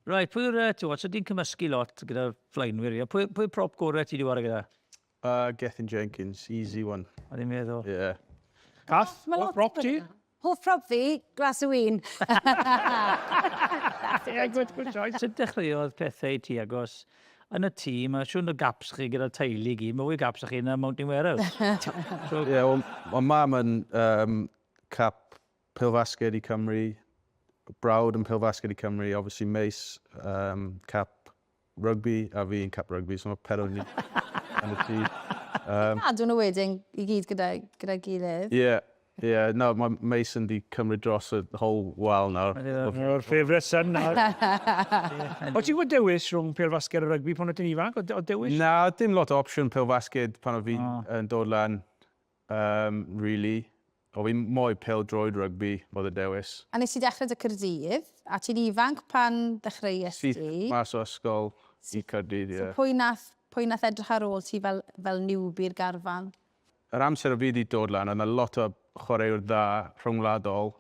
Right, pwy yw'r, ti'n gwybod, so ti'n cymysgu lot gyda flaenwyr, ie? Pwy, pwy prop gorau ti wedi ware gyda? Gethin Jenkins, easy one. O'n i'n meddwl. Yeah. Kath, hoff prop ti? Hoff prop fi, glas o win. Yeah, good, good choice. Sut dechreuodd pethau i ti agos yn y tîm, a siŵr o gaps chi gyda'r teulu i gyd, mae fwy o gaps â chi na Mountain Warehouse. So, yeah, well, mae mam yn cap pêl-fasged i Cymru, brawd yn pêl-fasged i Cymru, obviously Mace, cap rugby, a fi yn cap rugby, so mae pedwar ni yn y tŷ. Cadw nhw wedyn i gyd gyda, gyda'i gilydd. Ie, ie, no, mae Mason di cymryd dros y whole wal nawr. O'r favourite son nawr. O ti'n gwybod dewis rhwng pêl-fasged a rygbi pan o ti'n ifanc? Oedd dewis? Na, dim lot o opsiwn pêl-fasged pan o fi yn dod lan. Really. O fi mwy pêl-droed rygbi oedd y dewis. A nes ti dechrau 'da Caerdydd, a ti'n ifanc pan ddechreuest ti? Syth mas o ysgol i Caerdydd, ie. So pwy nath, pwy nath edrych ar ôl ti fel, fel newbie i'r garfan? Yr amser o fi 'di dod lan, oedd 'na lot o chwaraewr dda rhyngwladol,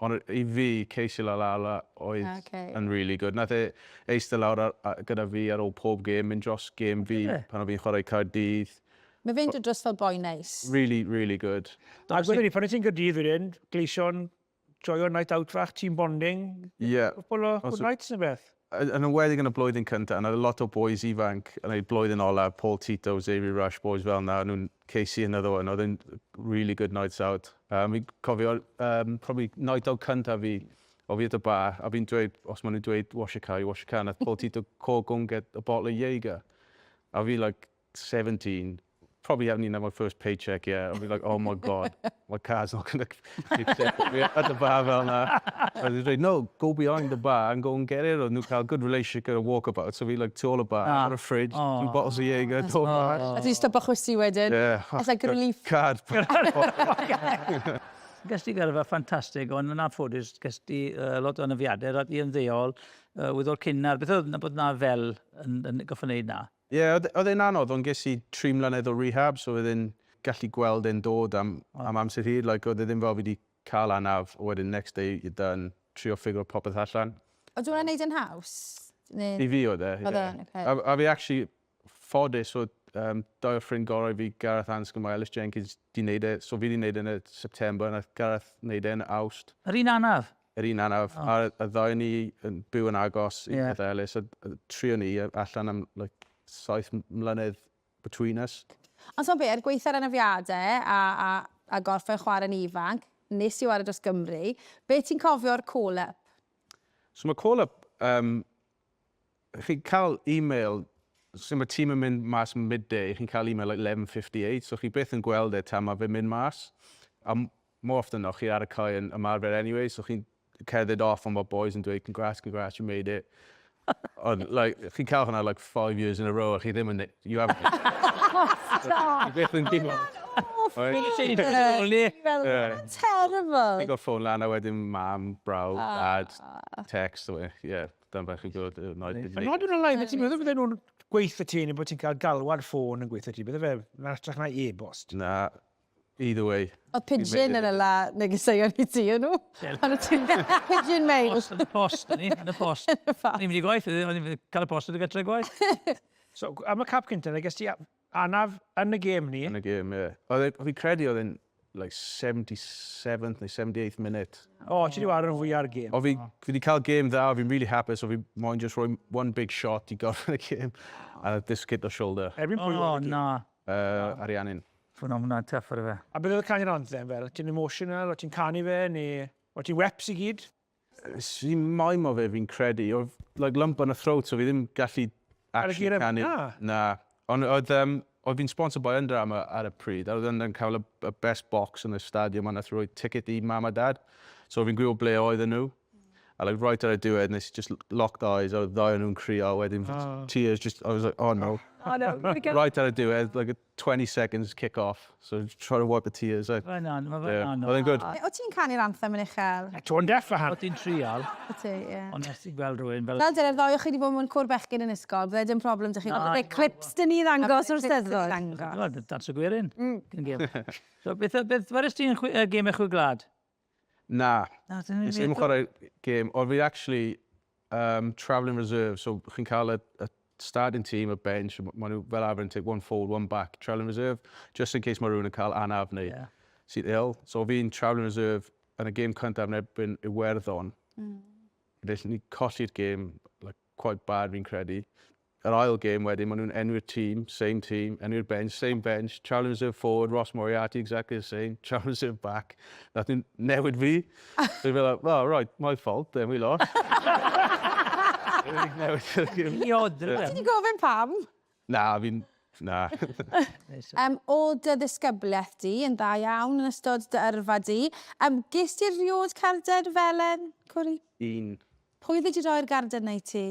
ond i fi, Casey Laulala oedd yn really good. Nath e eistedd lawr ar, gyda fi ar ôl pob gêm, mynd dros gêm fi pan o'n fi'n chwarae Caerdydd. Mae fe'n dod dros fel boi neis. Really, really good. A gwed ni, pan wyt ti'n Gaerdydd wedyn, Gleision, joio night out fach, team bonding. Ie. Yeah. Cwpl o good nights neu beth. Yn enwedig yn y blwyddyn cyntaf, yna lot o boys ifanc yn ei blwyddyn olaf, Paul Tito, Xavier Rush, boys fel yna, nhw'n Casey another one, oedd yn really good nights out. Fi'n cofio, probably night out cyntaf fi, o fi at y bar, a fi'n dweud, os maen nhw'n dweud wash your car, you wash your car, nath Paul Tito call, "Go and get a bottle of Jaeger." A fi like 17, probably haven't even had my first paycheck yet. I'll be like, "Oh my God, my car's not going to be accepted." At the bar fel na. A dwi'n dweud, "No, go behind the bar and go and get it." Oedd nhw'n cael good relationship gyda Walkabout. So fi like tu ôl y bar, got a fridge, two bottles of Jaeger, dod mas. A ti'n stopo chwysu wedyn. Yeah. It's like a relief. Card. Ges ti gyrfa ffantastig, ond yn anffodus, ges ti lot o anafiadau, a di ymddeol weddol cynnar. Beth oedd na bod na fel yn, yn gorfod wneud na? Ie, yeah, oedd e'n anodd, ond ges i 3 mlynedd o rehab, so oedd e'n gallu gweld e'n dod am amser hir. Like, oedd e ddim fel fi wedi cael anaf, a wedyn next day you're done, trio figure popeth allan. Oedd hwnna'n neud yn haws? Neu? I fi oedd e, Oedd ie. e'n, ocê. A fi actually ffodus oedd dau o ffrind gorau fi, Gareth Anscombe a Ellis Jenkins, di wneud e. So fi di wneud e yn y September, a nath Gareth wneud e yn Awst. Yr un anaf? Yr un anaf. Oh. A y ddau ni yn byw yn agos i yeah. Ellis, a trio ni allan am like, 7 mlynedd between us. Ond so be, er gweitha'r anafiadau a gorffen chwarae'n ifanc, nes i chwarae dros Gymru, be ti'n cofio o'r call-up? So mae call-up, chi'n cael email, so mae tîm yn mynd mas midday, chi'n cael email like 11:58, so chi byth yn gweld e tan mae fe'n mynd mas. A more often than not, chi ar y cae yn ymarfer anyway, so chi'n cerdded off ond mae boys yn dweud, "Congrats, congrats, you made it." Ond, like, chi'n cael hwnna like 5 years in a row, a chi ddim yn, you haven't. Chi byth yn gwybod. Awful. Fel, terrible. Fi'n got ffôn lan a wedyn mam, brawd, dad, text, so, yeah, dyna beth chi'n gwybod. Yn nod yn olai, ti'n meddwl bydden nhw'n gweithio ti neu bod ti'n cael galwad ffôn yn gweithio ti? Bydde fe, yn hytrach na e-bost? Na, either way. Oedd pigeon yn yla negeseuon i ti, yn nhw? Pan wyt ti'n pigeon mail. Post, yn y post, ni, yn y post. Yn y post. Ni'n mynd i gwaith, o'n i'n cael y post yn y gatre gwaith. So, am y cap cyntaf, ges ti anaf yn y gêm ni. Yn y gêm, ie. Oedd fi'n credu oedd e'n like 77th neu 78th minute. O, ti wedi wario yn fwy ar gêm. O fi wedi cael gêm dda, o fi'n really hapus, o fi moyn just rhoi one big shot i gorffen y gêm. A dislocate the shoulder. Erbyn pwy O, oedd y gêm? na. Ariannin. Hwna, hwnna'n tough ar y fe. A beth oedd y canu'r anthem fel? Ti'n emotional, o ti'n canu fe, neu o ti'n weps i gyd? Sy'n maim o fe fi'n credu. Oedd like lump on the throat, so fi ddim gallu Ar y actually geiriau- canu. Na. Na. Ond oedd fi'n sponsored by Under Armour ar y pryd. A oedd Under yn cael y best box yn y stadiwm a nath rhoi ticket i mam a dad. So fi'n gwybod ble oedden nhw. A like right ar y diwedd, nes i just locked eyes, a oedd ddau o'n nhw'n crio, wedyn tears, just, I was like, "Oh no." Oh no. Right ar y diwedd, like a 20 seconds kick off. So just try to wipe the tears out. Mae'n anodd, mae fe'n Yeah. anodd. Oedd e'n good. O ti'n canu'r anthem yn uchel? Tone deaf a han. O ti'n trial, O ti, ie. ond nes ti'n gweld rhywun fel. Fel dyna'r ddau o chi wedi bod mewn côr bechgyn yn ysgol, bydde dim problem 'da chi. Na. Bydde clips dyn ni ddangos o'r Steddfod. Ddangos. Dance y gwerin. Cyn gêm. So, beth, wares ti'n gêm eich gwlad? Na. Na, dyn Nes i ddim chwarae gêm. Oedd fi actually um, travelling reserve, so chi'n cael y, y starting team, y bench, maen nhw fel arfer yn take one forward, one back, travelling reserve, just in case mae rhywun yn cael anaf neu yeah. sydd ill. So fi'n travelling reserve yn y gêm cyntaf yn erbyn Iwerddon. Wnaethon ni colli'r gêm, like, quite bad fi'n credu. Yr ail gêm wedyn, maen nhw'n enwi'r tîm, same team, enwi'r bench, same bench, travelling reserve forward, Ross Moriarty, exactly the same, travelling reserve back. Nath nhw'n newid fi. So fi'n fel, oh, right, my fault, then we lost. Newid y gêm. Iod, Ti 'di gofyn pam? Na, fi'n... Na. Um, o dy ddisgyblaeth di yn dda iawn yn ystod dy yrfa di. Um, ges ti erioed carden felen, Cwri? Un. Pwy oedd wedi rhoi'r garden na i ti?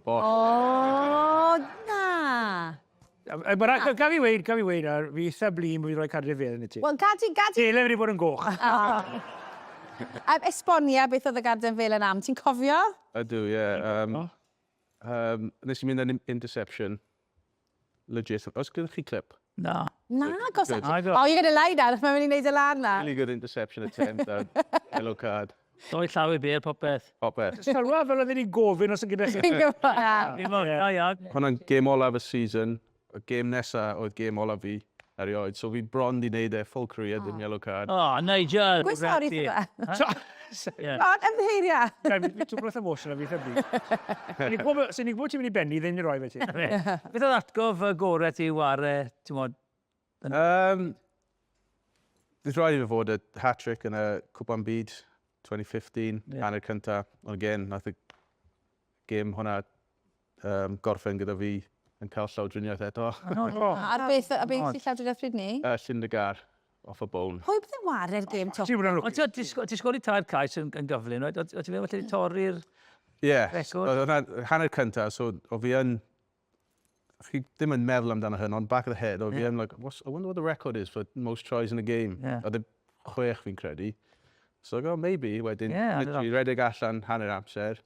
Boss. O, na! Gaf i weud, gaf i weud nawr, fi eitha blin bod fi rhoi carden felen i ti. Wel, gad i, gad i... Dyle fi wedi bod yn goch. Um, esbonia beth oedd y garden felen am. Ti'n cofio? Ydw, ie. Um, um, nes i mynd yn interception. Legit. Oes gyda chi clip? Na. Na, gos... Good. Na, go. Oh, you're going to lie now, mae'n mynd i wneud y lan na. Really good interception attempt. Yellow card. Doi llaw i bêl, popeth. Popeth. Sylwa fel oedden ni'n gofyn os yn gyda chi. Fi'n gwybod. Fi'n meddwl, da iawn. Hwnna'n gêm olaf y season. Y gêm nesa oedd gêm olaf fi erioed. So fi bron di wneud e full career, dim yellow card. O, Nigel. Gwe sori wrtho fe. Ie. Ond, ymddiheuria. Fi twbl wrth emotion a fi eitha blin. Sy'n ni'n gwybod ti'n mynd i benni, ddim i roi fe ti. Beth oedd atgof y gorau ti ware, ti'n modd, Bydd rhaid i fi fod y hat-trick yn y Cwpan Byd 2015, Ie. hanner cynta. Ond again, nath y gêm hwnna gorffen gyda fi yn cael llawdriniaeth eto. O, A'r beth, a beth sy'n llawdriniaeth pryd ni? Llyn y Gar, off a bone. Pwy bydd yn ware'r gêm top? Ti'n bod yn Ond lwcus. ti'n ti sgori tair cais yn, yn gyflym, right? O ti'n meddwl falle 'di torri'r... Ie, Record. oedd hwnna hanner cynta, so o fi yn... Chi ddim yn meddwl amdano hyn, ond back of the head, o fi yn like, I wonder what the record is for most tries in a game. Ie. Oedd e 6 fi'n credu. So I go, maybe, wedyn, Ie, yeah, literally redeg allan hanner amser,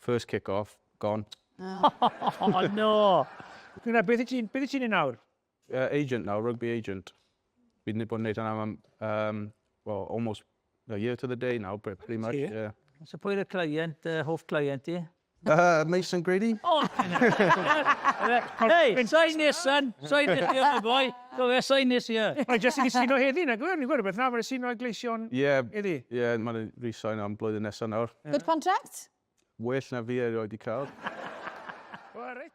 first kick-off, gone. Oh, no! Gwna, beth wyt ti'n neud nawr? Agent now, rugby agent. Fi wedi bod yn neud hwnna am, well, almost a year to the day now, pretty much, Ti? yeah. So pwy yw'r client, hoff client i? Mason Grady? Oh! Hey, sign this, son! Sign this here, my boy! Go there, sign this here. Mae jyst i sino heddi, na gwir, ni'n gwybod rhywbeth na, mae'n sino gleision Yeah, heddi. yeah, mae'n re-sign am blwyddyn nesaf nawr. Good contract? Well na fi erioed i cael. O, reit.